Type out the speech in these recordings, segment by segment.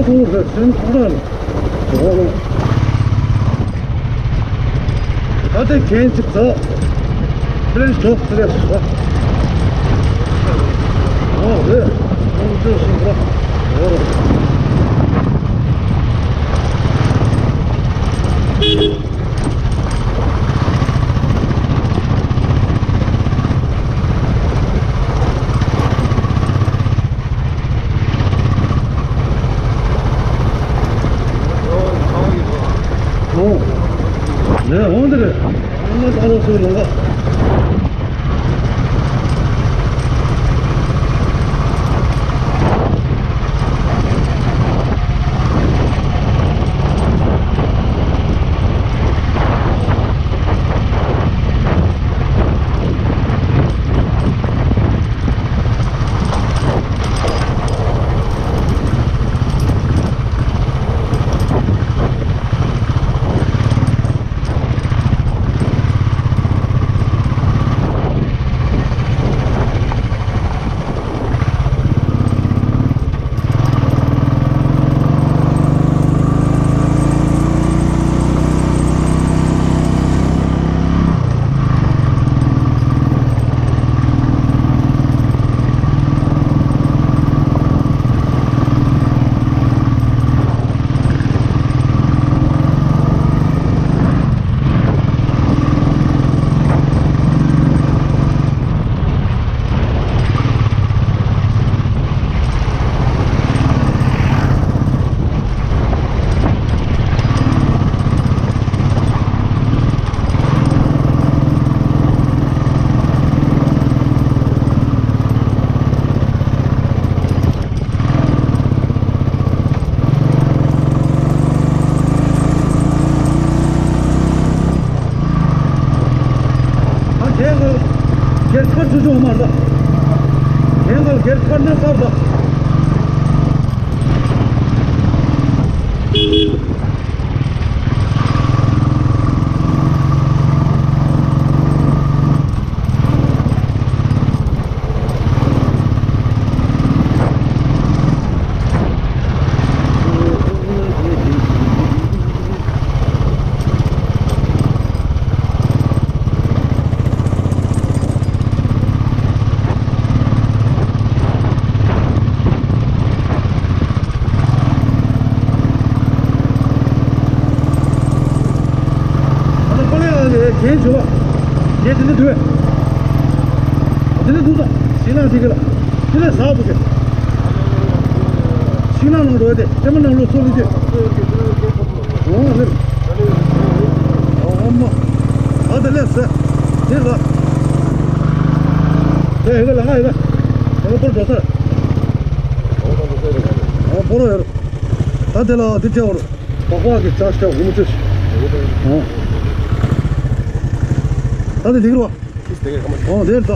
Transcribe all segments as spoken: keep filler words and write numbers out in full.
ཁོང་རེ་སེམས་ཁོང་ར་ནི། ད་ལྟ་གན་ཅིག་ཙག་པླེ་ཤོག་པླེ་ཤོག་ཨོ་རེད། ཁོང་ཚོས་སུ་ར། ཨོ་རེད། ཨོ། ལས་འོང་དེ་རེད། ཨ་ནི་ད་རུང་སུ་ལོང་ག་ཨ་དེ་ག་སྒེར་ཁར་ཚུར་ཆུང་མ་རེད། དེ་ག་སྒེར་ཁར་ནས་ཁར་ད། ཨ་ནི་ཀོ་ལེ་ལ་ལས་གན་བྱུང་བ། གན་དེ་ནས་འདུག་བས། དེ་ནས་འདུག་ད། ཤིང་ནགས་དེ་ག་ལ། དེ་ལས་ཟག་འདུག་གས། ཤིང་ནགས་ནང་འགྲོ་ཡ་དེ་ལྟད་མོ་ནང་ལོགས་ཚུར་ལུས་ཏེ། འོང་ལེ། ཨོ་མ། ཨ་དེ་ལས་ཟེར། དེ་ལ། དེ་ཧེ་ག་ལ་ང་ཧེ་ག་ཧེ་ག་པོར་འགྲོ་ས། ཨོ་པོ་རོ་ཡོད། ད་དེ་ལ་དེ་ཅེ་བོར། པགས་པ་གི་ཅག་ཤ་འུ་མི་ཅོ་ཤི། ཨོ། ད་དེ་དེ་གི་རོ། ཨོ་དེ་ད། ད་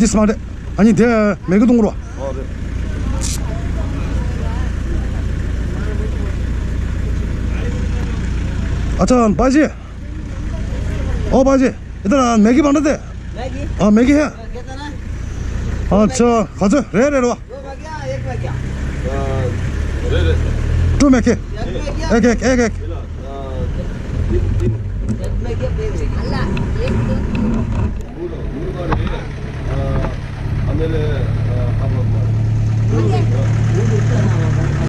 འདི་སྨ་རེད། ཨ་ནི་དེ་མེ་གི་གཏོང་རོགས། ཨོ་རེད། ཨ་ཅག་པ་ཅི། ཨོ་པ་ཅི། ཨི་ཏ་ར་མེ་གི་བང་ད་དེ། ཨ་མེ་གི་ཧེ། ཨ་ཅག་ག་ཚོད་རེད་རེད་རོ། ཀྲུ་མེ་ཁེ། ཨེ་ཀེ་ཨེ་ཀེ།